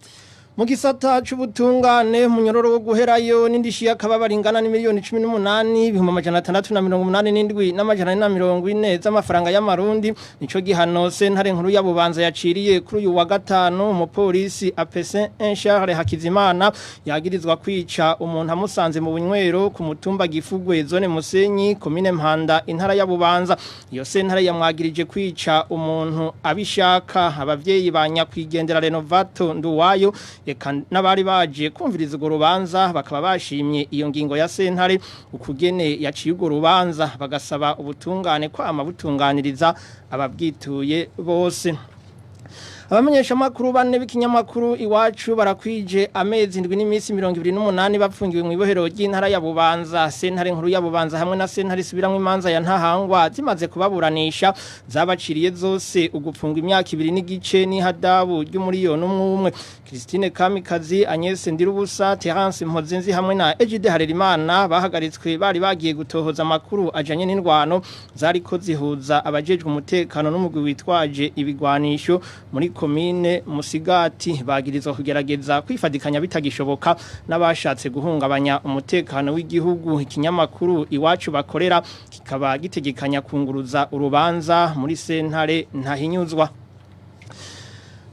[SPEAKER 3] Mu gisata c'ubutungane, munyororo wo guherayo n'indishi y'akababaro ingana n'imiliyoni 18,687,440 z'amafaranga y'amarundi nico gihano sentare nkuru ya Bubanza yaciriye kuri uyu wa gatanu umupolisi APC Charles Hakizimana yagirizwa kwica umuntu amusanze mu bunywero ku mutumba Gifugwe, zone Musenyi, komine Mpanda, intara ya Bubanza. Iyo sentare yamwagirije kwica umuntu abishaka. Abavyeyi ba nyakwigendera Renovato Nduwayo eka n'abari baje kumviriza urwo rubanza bakaba bashimye iyo ngingo ya sentare ukugene yaciye urwo rubanza, bagasaba ubutungane ko amabutunganiriza ababwituye bose. Abamenyesha makuru bane b'ikinyamakuru Iwacu barakwije amezi 7 n'iminsi 28 bapfungiwe mu ibohero ry'intara ya Bubanza. Sentare nkuru ya Bubanza hamwe na sentare isubiramwo imanza ya Ntahangwa zimaze kubaburanisha, zabaciriye zose ugupfunga imyaka 2 n'igice n'ihadabu ry'umuriyoni umwe umwe. Christine Kamikazi, Agnes Ndirubusa, Terence Mpozenzi hamwe na Egide Harerimana bahagaritswe bari bagiye gutohoza amakuru ajanye n'indwano zariko zihuza abajejwe umutekano n'umugwi witwaje ibigwanisho muri komine Musigati. Bagirizwa kugerageza kwifadikanya bitagishoboka n'abashatse guhungabanya umutekano w'igihugu. Ikinyamakuru Iwacu bakorera kikaba gitegekanya kunguruza urubanza muri sentare ntahinyuzwa.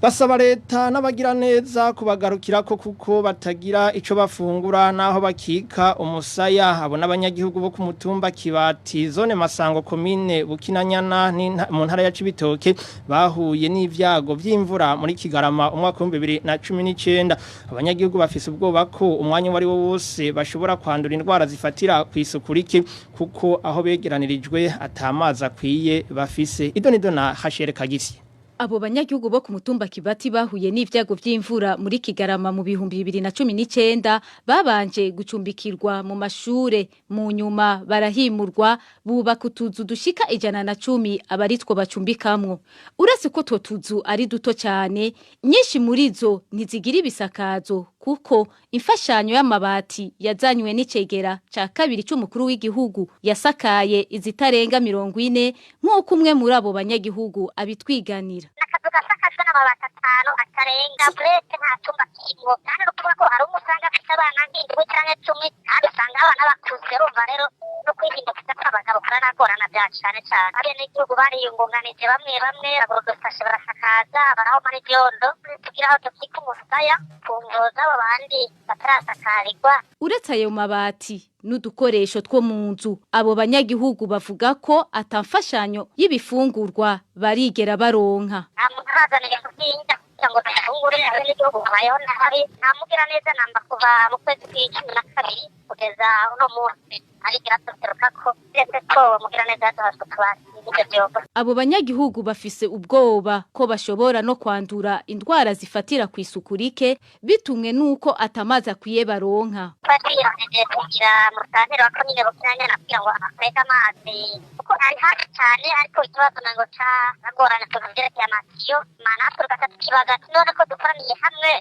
[SPEAKER 3] Basaba leta n'abagira neza kubagarukira ko kuko batagira ico bafungura naho bakika umusaya. Abo n'abanyagihugu bo ku mutumba Kibati, zone Masango, komine Bukinanyana, mu ntara ya Cibitoke, bahuye n'ivyago vy'imvura muri Kigarama umwaka wa 2019. Abanyagihugu bafise ubwoba ko umwanya wari wo wose bashobora kwandura indwara zifatira ku isuku rike, kuko aho begeranirijwe atamazi akwiye bafise. Idonido na Hashere Kagisi.
[SPEAKER 19] Abo banyagihugu bo ku mutumba Kibati bahuye n'ivyago vy'imvura muri Kigarama mu 2019 babanje gucumbikirwa mu mashure, mu nyuma barahimurwa, bubaka utuzu dushika 110 abaritwo bacumbikamwo. Uretse ko utwo tuzu ari duto cyane, nyinshi muri zo ntizigira ibisakazo, kuko imfashanyo y'amabati yazanywe n'icegera ca kabiri c'umukuru w'igihugu yasakaye izitarenga 40, nk'uko umwe muri abo banyagihugu abitwiganira.
[SPEAKER 10] Akazu gasakajwe n'amabati 5 atarenga, burete nta cyumba kirimo, kandi ni ukuvuga ko hari umwe usanga afite abana nk'indwi canke 10, kandi usanga abana bakuze. Urumva rero no kwihindukiza kw'abagabo kuranagorana bya cane cane. Abenegihugu bariyungunganije, bamwe bamwe bagura udufashe barasakaza, barahoma n'ivyondo, tugira aho dukika umusaya ku mvo z'abo bandi batarasakarirwa.
[SPEAKER 19] Uretse ayo mabati n'udukoresho two mu nzu, abo banyagihugu bavuga ko atamfashanyo y'ibifungurwa barigera baronka.
[SPEAKER 10] Nta muntu arazana ibintu by'indya kugira ngo dufungure. Abenegihugu babayeho nabi, nta mugira neza namba kuva mu kwezi kw'icumi na kabiri kugeza uno munsi arigera tuserukako, uretse ko mugira neza yaduhaye utubati. n'ivyo vyombo.
[SPEAKER 19] Abo banyagihugu bafise ubwoba ko bashobora no kwandura indwara zifatira ku isuku rike bitumwe nuko atamazi akwiye baronka.
[SPEAKER 10] Twari twiyemeje kugira musitanteri wa komine Bukinanyana kugira ngo akwege amazi kuko ari hafi cane, ariko ikibazo nango caragorana tuvuga ivyerekeye amatiyo, natwe tugaca tukibaza ati none ko dukoraniye hamwe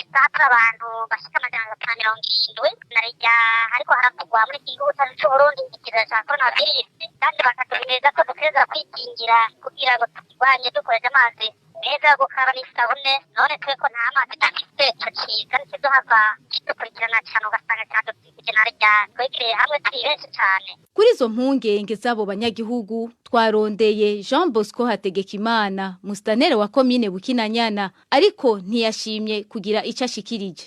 [SPEAKER 10] isaha abantu bashika 570 narirya, ariko haravugwa muri iki gihugu cacu c'Uburundi ikiza ca coronavirus, kandi bakatuhimiriza ko dutegerezwa kwikingira kugira ngo tukirwanye dukoresha amazi meza yo gukaraba n'isabune. None twe ko nta mazi dufise, ico kiza ntikizohava kidukurikirana cane ugasanga cadutsikije, narirya twegereye hamwe turi benshi cane.
[SPEAKER 19] Kuri izo mpungenge z'abo banyagihugu twarondeye Jean Bosco Hategekimana, mustanere wa komine Bukinanyana, ariko ntiyashimye kugira ico ashikirije.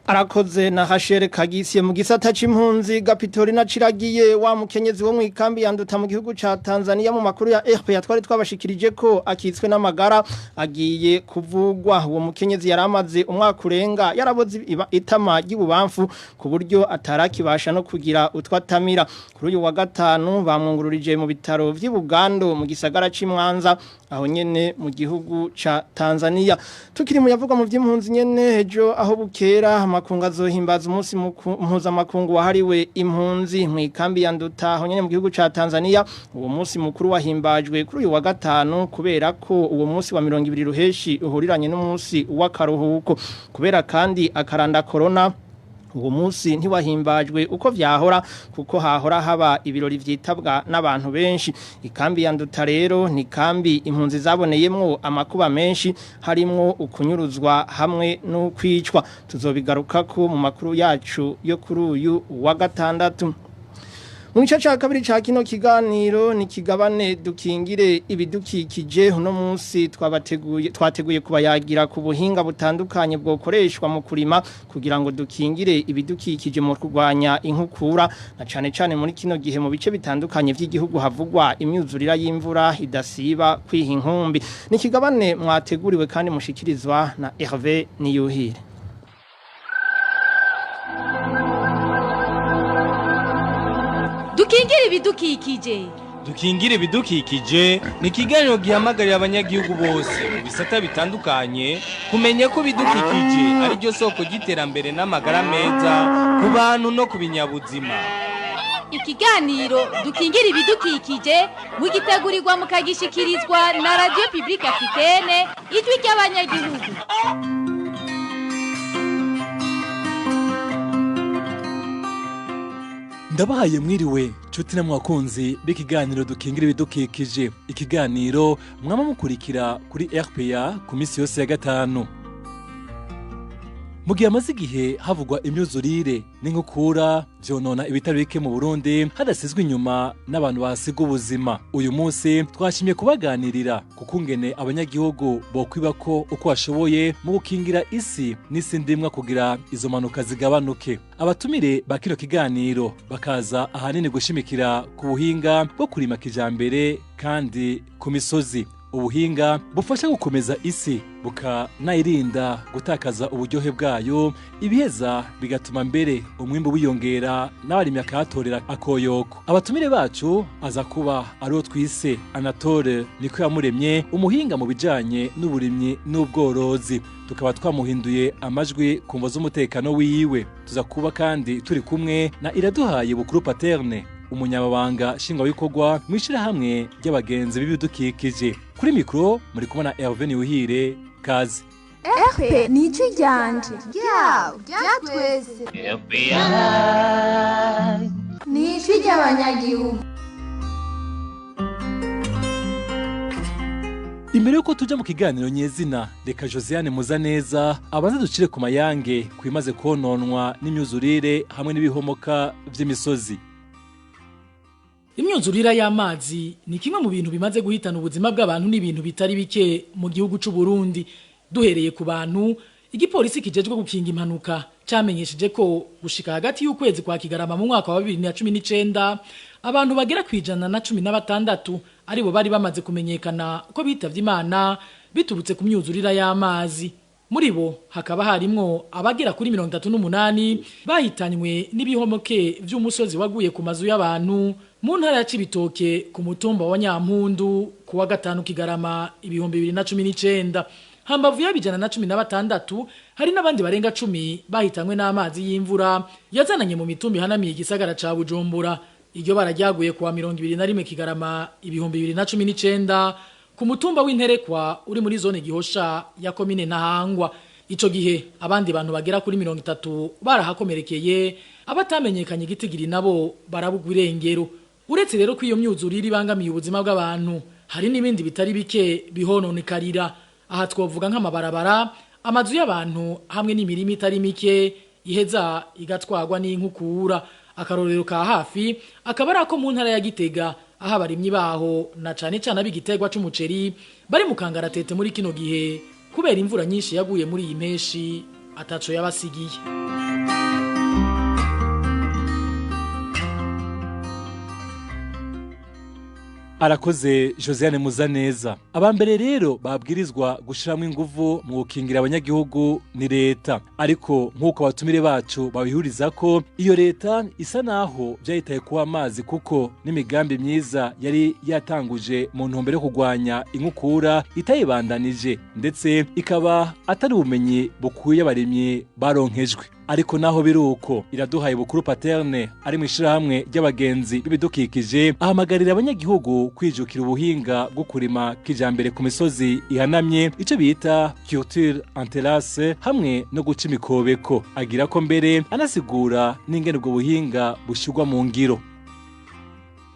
[SPEAKER 3] Arakoze na Hashere Kagisiye. Mu gisata c'impunzi, Gapitorina Ciragiye, wa mukenyezi wo mu ikambi yanduta mu gihugu ca Tanzania, mu makuru ya RPA twari twabashikirije ko akitswe n'amagara, agiye kuvugwa. Uwo mukenyezi yaramaze umwaka urenga yaraboze itama ry'ibubamfu ku buryo atarakibasha no kugira utwatamira. Kuri uyu wa gatanu bamwungururije mu bitaro vy'i Bugando mu gisagara c'Imwanza, aho nyene mu gihugu ca Tanzania. Tukiri mu yavugwa mu vy'impunzi nyene, ejo aho bukera amakungu azohimbaza umunsi mpuzamakungu wahariwe impunzi. Mu ikambi ya Nduta, aho nyene mu gihugu ca Tanzania, uwo munsi mukuru wahimbajwe kuri uyu wa gatanu kubera ko uwo munsi wa 20 ruheshi uhuriranye n'umunsi w'akaruhuko. Kubera kandi akaranda corona, uwo munsi ntiwahimbajwe uko vyahora, kuko hahora haba ibirori vyitabwa n'abantu benshi. Ikambi ya Nduta rero ni kambi impunzi zaboneyemwo amakuba menshi, harimwo ukunyuruzwa hamwe n'ukwicwa. Tuzobigarukako mu makuru yacu yo kuri uyu wa gatandatu. Mu gice ca kabiri ca kino kiganiro ni kigabane dukingire ibidukikije. Uno munsi twabateguye twateguye kubayagira ku buhinga butandukanye bwokoreshwa mu kurima kugira ngo dukingire ibidukikije mu kurwanya inkukura, na cane cane muri kino gihe mu bice bitandukanye vy'igihugu havugwa imyuzurira y'imvura idasiba kwiha inkumbi. Ni kigabane mwateguriwe kandi mushikirizwa na Hervé Niyuhire.
[SPEAKER 19] Dukingire ibidukikije.
[SPEAKER 20] Dukingire ibidukikije ni ikiganiro gihamagarira abanyagihugu bose mu bisata bitandukanye kumenya ko ibidukikije ari ryo soko ry'iterambere n'amagara meza ku bantu no ku binyabuzima.
[SPEAKER 19] Ikiganiro dukingire ibidukikije mugitegurirwa mukagishikirizwa na Radio Publique Africaine, Ijwi ry'abanyagihugu.
[SPEAKER 21] Ndabahaye mwiriwe nshuti namwe bakunzi b'ikiganiro dukingira ibidukikije, ikiganiro mwama mukurikira kuri RPA ku minsi yose ya gatanu. Mu gihe amaze igihe havugwa imyuzurire n'inkukura vyonona ibitari bike mu Burundi, hadasizwe inyuma n'abantu bahasiga ubuzima, uyu munsi twashimye kubaganirira kukungene abanyagihugu bokwiba ko uko bashoboye mu gukingira isi n'isi ndimwa kugira izo mpanuka zigabanuke. Abatumire ba kino kiganiro bakaza ahanini gushimikira ku buhinga bwo kurima kijambere kandi ku misozi, ubuhinga bufasha gukomeza isi bukanayirinda gutakaza uburyohe bwayo, ibiheza bigatuma mbere umwimbu wiyongera n'abarimyi akahatorera akoyoko. Abatumire bacu aza kuba ariwo twise Anatole Niko Yamuremye, umuhinga mu bijanye n'uburimyi n'ubworozi, tukaba twamuhinduye amajwi ku mvo z'umutekano wiwe. Tuza kuba kandi turi kumwe na Iraduhaye Bukuru Paterne, umunyamabanga nshingwabikorwa mu ishirahamwe ry'abagenzi b'ibidukikije. Kuri mikro muri kumwe na Hervé Niwuhire. Kaze.
[SPEAKER 22] RP ni ijwi ryanje, ryawe, rya twese, ni ijwi ry'abanyagihugu.
[SPEAKER 21] Imbere yuko tuja mu kiganiro nyezina, reka Josiane Muzaneza abanze ducire ku mayange kwimaze kononwa n'imyuzurire hamwe n'ibihomoka vy'imisozi.
[SPEAKER 23] Imyuzurira y'amazi ni kimwe mu bintu bimaze guhitana ubuzima bw'abantu n'ibintu bitari bike mu gihugu c'u Burundi. Duhereye ku bantu, igipolisi kijejwe gukinga impanuka camenyesheje ko gushika hagati y'ukwezi kwa Kigarama mu mwaka wa 2019 abantu bagera ku 116 aribo bari bamaze kumenyekana ko bitavye Imana biturutse ku myuzurira y'amazi. Muri bo hakaba harimwo abagera kuri 38 bahitanywe n'ibihomoke vy'umusozi waguye ku mazu y'abantu mu ntara ya Cibitoke ku mutumba wa Nyampundu ku wa gatanu Kigarama 2019. Hambavu y'abijana na 16 hari n'abandi barenga 10 bahitanywe n'amazi y'imvura yazananye mu mitumba ihanamiye igisagara ca Bujumbura. Iryo bararyaguye kuwa 21 Kigarama 2019 ku mutumba w'Interekwa uri muri zone Gihosha ya komine Ntahangwa. Ico gihe abandi bantu bagera kuri 30 barahakomerekeye, abatamenyekanye igitigiri nabo barabugwa irengero. Uretse rero ko iyo myuzurire ibangamiye ubuzima bw'abantu, hari n'ibindi bitari bike bihononekarira. Aha twovuga nk'amabarabara, amazu y'abantu hamwe n'imirima itari mike iheza igatwagwa n'inkukura. Akarorero ka hafi akaba ari ako mu ntara ya Gitega, aho abarimyi baho na cane cane ab'igiterwa c'umuceri bari mu kangaratete muri kino gihe kubera imvura nyinshi yaguye muri iyi mpeshi ataco yabasigiye.
[SPEAKER 21] Arakoze Josiane Muzaneza. Abambere rero babwirizwa gushiramwe inguvu mu gukingira abanyagihugu ni leta. Ariko nkuko abatumire bacu babihuriza ko iyo leta isa naho byahitaye kuba amazi, kuko n'imigambi myiza yari yatanguje mu ntumbero yo kugwanya inkukura itayibandanije, ndetse ikaba atari ubumenyi bukwiye abarimyi baronkejwe. Ariko naho biruko, Iraduhaye Bukuru Paterne ari mu ishirahamwe ry'abagenzi b'ibidukikije ahamagarira abanyagihugu kwijukira ubuhinga bwo kurima kijambere ku misozi ihanamye, ico bita culture en terrasse, hamwe no guca imikobeko. Agira ko mbere anasigura n'ingene ubwo buhinga bushirwa mu ngiro.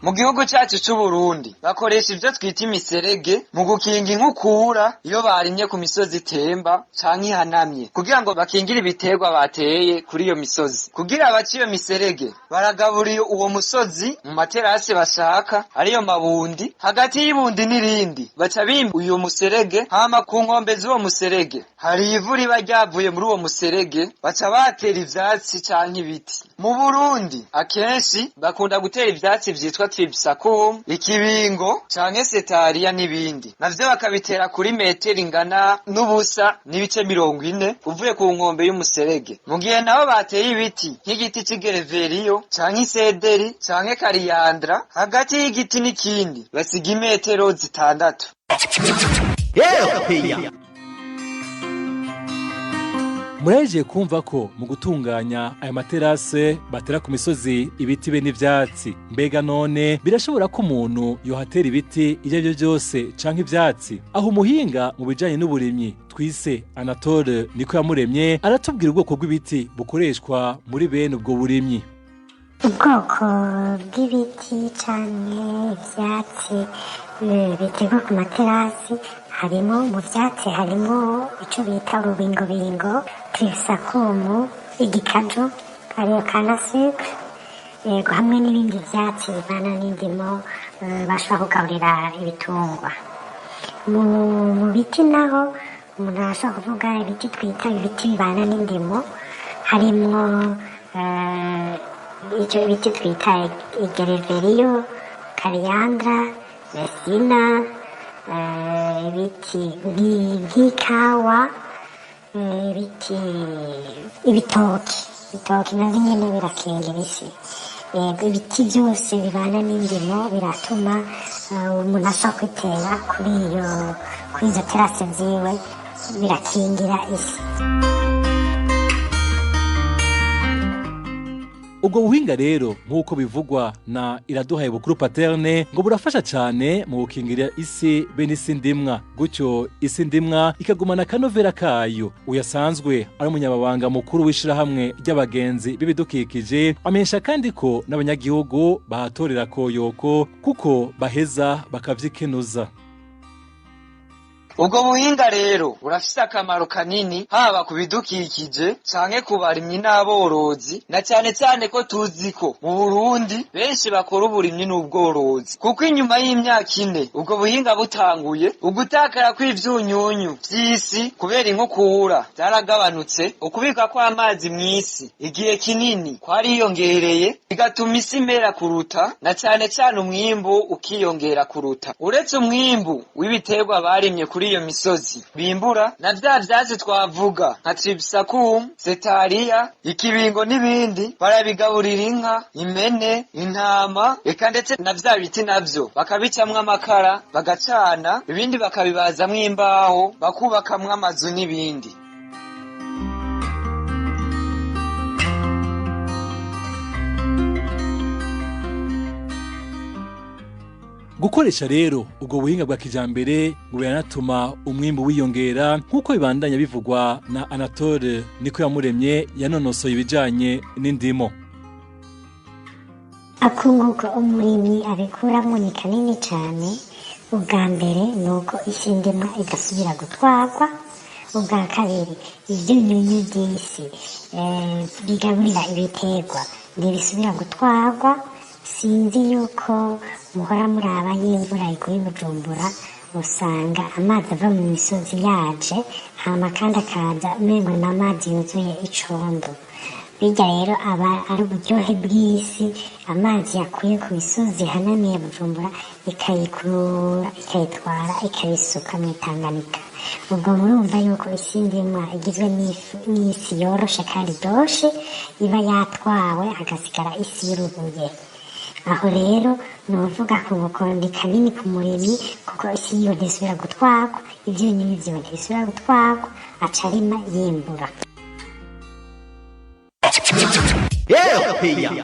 [SPEAKER 1] Mu gihugu cyacu c'u Burundi bakoresha ivyo twita imiserege mu gukinga inkukura iyo barimye ku misozi itemba canke ihanamye, kugira ngo bakingire ibiterwa bateye kuri iyo misozi. Kugira bace iyo miserege baragaburiye uwo musozi mu materasi bashaka, ariyo mabundi, hagati y'ibundi n'irindi baca bimba uyo muserege, hama ku nkombe z'uwo muserege hari ivu riba ryavuye muri uwo muserege, baca batera ivyatsi canke ibiti. Mu Burundi akenshi bakunda gutera ivyatsi vyitwa tripsacum, ikibingo canke setaria n'ibindi, navyo bakabitera kuri metero ingana n'ubusa n'ibice 40 uvuye ku nkombe y'umuserege. Mu gihe nabo bateye ibiti nk'igiti c'igereveriyo canke isederi canke kariyandra, hagati y'igiti n'ikindi basiga imetero 6.
[SPEAKER 21] Muraje kumva ko mu gutunganya aya materase batera ku misozi ibiti be n'ivyatsi. Mbega none birashobora ko umuntu yohatera ibiti ivyo arivyo byose canke ivyatsi? Aho umuhinga mu bijanye n'uburimyi twise Anatole niko yamuremye aratubwira ubwoko bw'ibiti bukoreshwa muri bene ubwo burimyi.
[SPEAKER 10] Ubwoko bw'ibiti canke ivyatsi biterwa ku materasi, harimo mu vyatsi harimo ico bita urubingobingo, tripsacumu, igikaju ariyo kana sucre, yego, hamwe n'ibindi vyatsi bivana n'indimo bashobora kugaburira ibitungwa. Mu biti naho umuntu arashobora kuvuga ibiti twita ibiti bibana n'indimo, harimwo icyo biti twita igereveriyo, kariyandra, resina, ibiti nk'ikawa, ibiti ibitoki. Ibitoki navyo nyene birakingira isi. Yego, ibiti byose bibana n'indimo biratuma umuntu ashobora kwitera kuri izo terase ziwe, birakingira isi.
[SPEAKER 21] Ubwo buhinga rero nk'uko bivugwa na Iraduhaye Bukuru Paterne ngo burafasha cyane mu gukingira isi bene isi ndimwa, gutyo isi ndimwa ikagumana akanovera kayo. Uyasanzwe ari umunyamabanga mukuru w'ishirahamwe ry'abagenzi b'ibidukikije amenyesha kandi ko n'abanyagihugu bahatorera koyoko kuko baheza bakavyikenuza.
[SPEAKER 1] Ubwo buhinga rero burafise akamaro kanini haba ku bidukikije canke ku barimyi n'aborozi, na cane cane ko tuzi ko mu Burundi benshi bakora uburimyi n'ubworozi, kuko inyuma y'imyaka 4 ubwo buhinga butanguye, ugutakara kw'ivyunyunyu vy'isi kubera inkukura vyaragabanutse, ukubika kw'amazi mw'isi igihe kinini kwariyongereye, bigatuma isi imera kuruta, na cane cane umwimbu ukiyongera kuruta. Uretse umwimbu w'ibiterwa barimye kuri iyo misozi bimbura na vya vyatsi twavuga nka tripsacum, setaria, ikibingo n'ibindi, barabigaburira inka, impene, intama, eka ndetse na vya biti navyo bakabicamwo amakara bagacana, ibindi bakabibazamwo imbaho bakubakamwo amazu n'ibindi.
[SPEAKER 21] Gukoresha rero ubwo buhinga bwa kijambere ngo biranatuma umwimbu wiyongera, nk'uko bibandanya bivugwa na Anatole niko yamuremye yanonosoye ibijanye n'indimo.
[SPEAKER 10] Akunguka umurimyi abikuramwo ni kanini cane. Ubwa mbere ni uko isi ndimwa idasubira gutwarwa. Ubwa kabiri, ivyunyunyu vy'isi bigaburira ibiterwa ntibisubira gutwarwa. Sinzi yuko muhora muraba y'imvura iguye i Bujumbura, usanga amazi ava mu misozi yaje, hama kandi akaza umengo ni amazi yuzuye icondo. Birya rero aba ari uburyohe bw'isi, amazi yakuye ku misozi ihanamiye Bujumbura ikayikurura, ikayitwara, ikayisuka mw'Itanganyika. Ubwo murumva yuko isi ndimwa igizwe n'isi yoroshe kandi iryoshe, iba yatwawe hagasigara isi y'urubuye. Aho rero ni uvuga ku bukondi kanini ku murimyi, kuko isi yiwe ntisubira gutwarwa, ivyunyunyu vyiwe ntibisubira gutwarwa, aca arima yimbura.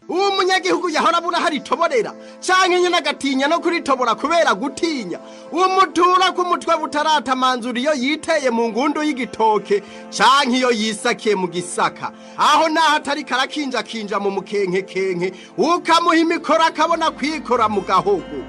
[SPEAKER 2] Uwo munyagihugu yahora abura hari itoborera canke nyene agatinya no kuritobora kubera gutinya umutura ku mutwe butaratamanzura iyo yiteye mu ngundu y'igitoke canke iyo yisakiye mu gisaka, aho naho atari karakinjakinja mu mukenkekenke, ukamuha imikoro akabona kwikora mu gahogo.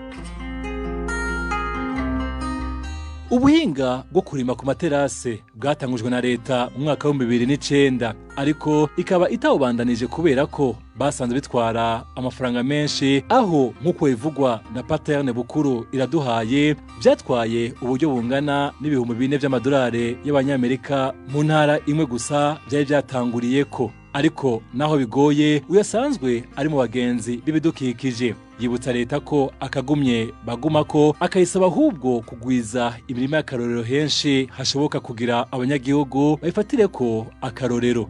[SPEAKER 21] Ubuhinga bwo kurima ku materase bwatangujwe na leta mu mwaka wa 2009, ariko ikaba itawubandanije kubera ko basanze bitwara amafaranga menshi, aho nk'uko bivugwa na Paterne Bukuru iraduhaye byatwaye uburyo bungana n'4,000 by'amadolari y'abanyamerika mu ntara imwe gusa byari byatanguriye ko. Ariko naho bigoye, uyasanzwe ari mu bagenzi b'ibidukikije yibutsa leta ko akagumye baguma ko akayisaba ahubwo kugwiza imirima y'akarorero henshi hashoboka kugira abanyagihugu bayifatire ko akarorero.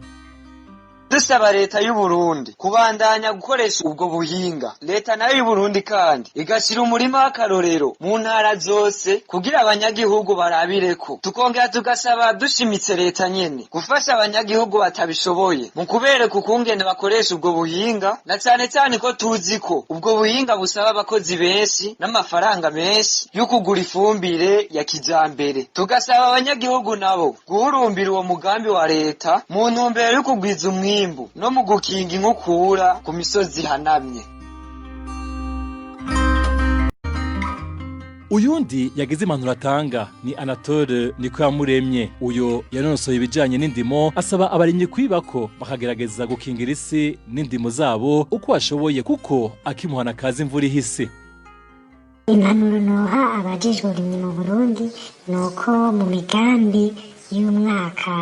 [SPEAKER 1] Dusaba leta y'u Burundi kubandanya gukoresha ubwo buhinga. Leta nayo y'u Burundi kandi igashira umurima w'akarorero mu ntara zose kugira abanyagihugu barabireko. Tukongera tugasaba dushimitse leta nyene gufasha abanyagihugu batabishoboye mu kubereka ukungene bakoresha ubwo buhinga, na cane cane ko tuzi ko ubwo buhinga busaba abakozi benshi n'amafaranga menshi yo kugura ifumbire ya kijambere. Tugasaba abanyagihugu nabo guhurumbira uwo mugambi wa leta mu ntumbero yo kugwiza umwimbu no mu gukinga inkukura ku misozi ihanamye.
[SPEAKER 21] Uyundi yagize impanuro atanga ni Anatole niko yamuremye. Uyo yanonosoye ibijanye n'indimo, asaba abarimyi kwibako bakagerageza gukingira isi n'indimo zabo uko bashoboye, kuko akimuhana kaza imvura ihise.
[SPEAKER 10] Impanuro noha abajejwe uburimyi mu Burundi ni uko mu migambi y'umwaka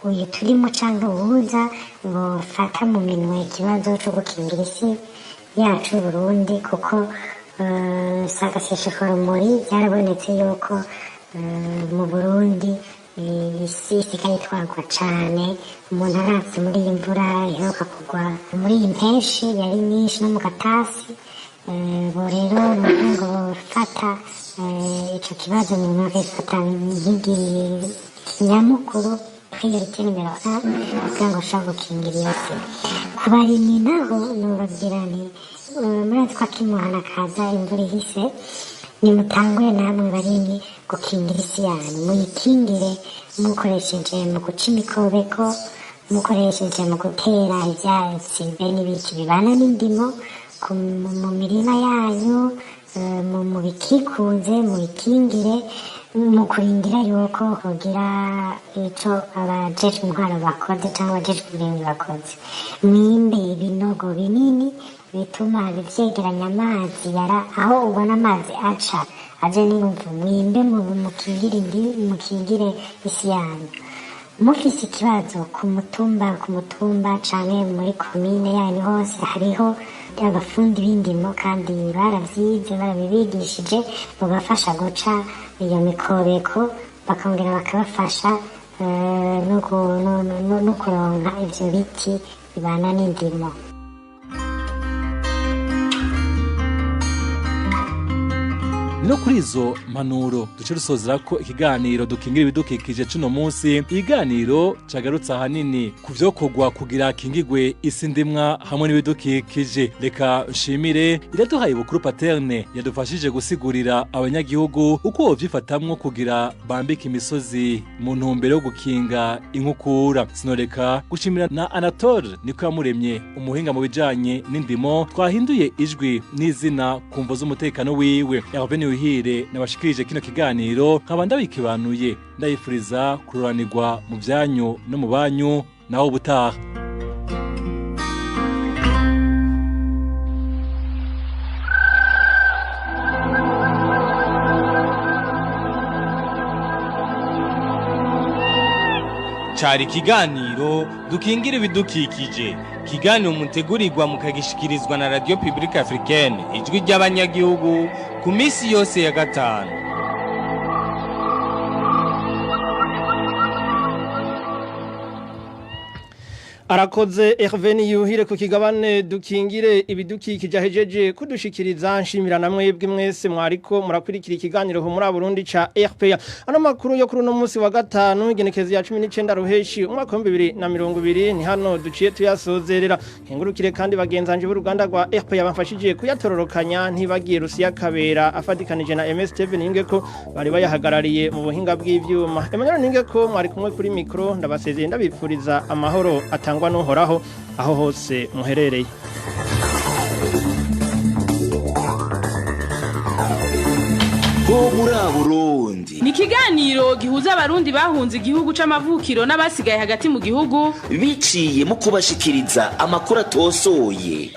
[SPEAKER 10] uyu turimo canke uwuza bofata mu minwe ikibazo co gukingira isi yacu Burundi, kuko sagaseshekorumuri byarabonetse yuko mu Burundi isi isigaye itwarwa cane. Umuntu aravye muri iyi mvura iheruka kugwa muri iyi mpeshi yari nyinshi no mu gatasi, bo rero ni ngo bofata ico kibazo mu bakagifata nk'ikinyamukuru priorité nimero 1 kugira ngo ushobore gukingira iyo si. Ku barimyi naho nobabwira nti murazi ko akimuhana kaza imvura ihise, nimutangure namwe barimyi gukingira isi yanyu, muyikingire mukoresheje mu guca imikobeko, mukoresheje mu gutera ivyatsi be n'ibiti bibana n'indimo mu mirima yanyu, mu bikikuze mubikingire, mu kurindira yuko hogira ico abajejwe intwaro bakoze canke abajejwe uburimyi bakoze. Mwimbe ibinogo binini bituma bivyegeranya amazi yara aho ubona amazi aca aje n'inguvu, mwimbe mukingire mukingire isi yanyu. Mufise ikibazo ku mutumba canke muri komine yanyu hose hariho abafundi b'indimo kandi baravyize barabibigishije, bubafasha guca iyo mikobeko Bakongera bakabafasha no kuronka ivyo biti bibana n'indimo.
[SPEAKER 21] No kuri izo mpanuro duce dusozera ko ikiganiro dukingira ibidukikije cuno munsi, ikiganiro cagarutse ahanini ku vyokorwa kugira hakingigwe isi ndimwa hamwe n'ibidukikije. Reka nshimire Iraduhaye Bukuru Paterne yadufashije gusigurira abanyagihugu uko bovyifatamwo kugira bambike imisozi mu ntumbero yo gukinga inkukura. Sinoreka gushimira na Anatole Nikoyamuremye, umuhinga mu bijanye n'indimo, twahinduye ijwi n'izina ku mvo z'umutekano wiwe. Hervé Yuhire nabashikirije kino kiganiro, nkaba ndabikibanuye, ndayifuriza kururanirwa mu byanyu no mu banyu, naho ubutaha.
[SPEAKER 20] Cari ikiganiro dukingira ibidukikije, ikiganiro mutegurirwa mukagishikirizwa na Radio Publique Africaine, ijwi ry'abanyagihugu, ku misi yose ya gatanu.
[SPEAKER 3] Arakoze Hervé Niyuhire ku kigabane dukingire ibidukikije ahejeje kudushikiriza. Nshimira na mwebwe mwese mwariko murakurikira ikiganiro Humura Burundi ca RPA. Ano makuru yo kuri uno munsi wa gatanu, igenekezo ya 19 ruheshi umwaka wa 2020, ni hano duciye tuyasozerera. Nkengurukire kandi bagenzanje b'uruganda rwa RPA bamfashije kuyatororokanya, ntibagiye Rusiya Kabera afatikanije na MS Steven Ningeko bari bayahagarariye mu buhinga bw'ivyuma. Emmanuel Ningeko mwari kumwe kuri micro, ndabasezeye ndabipfuriza amahoro atangwa n'Uhoraho aho hose muherereye.
[SPEAKER 4] Ho muri Burundi
[SPEAKER 5] ni ikiganiro gihuza abarundi bahunze igihugu c'amavukiro n'abasigaye hagati mu gihugu,
[SPEAKER 4] biciye mu kubashikiriza amakuru atosoye.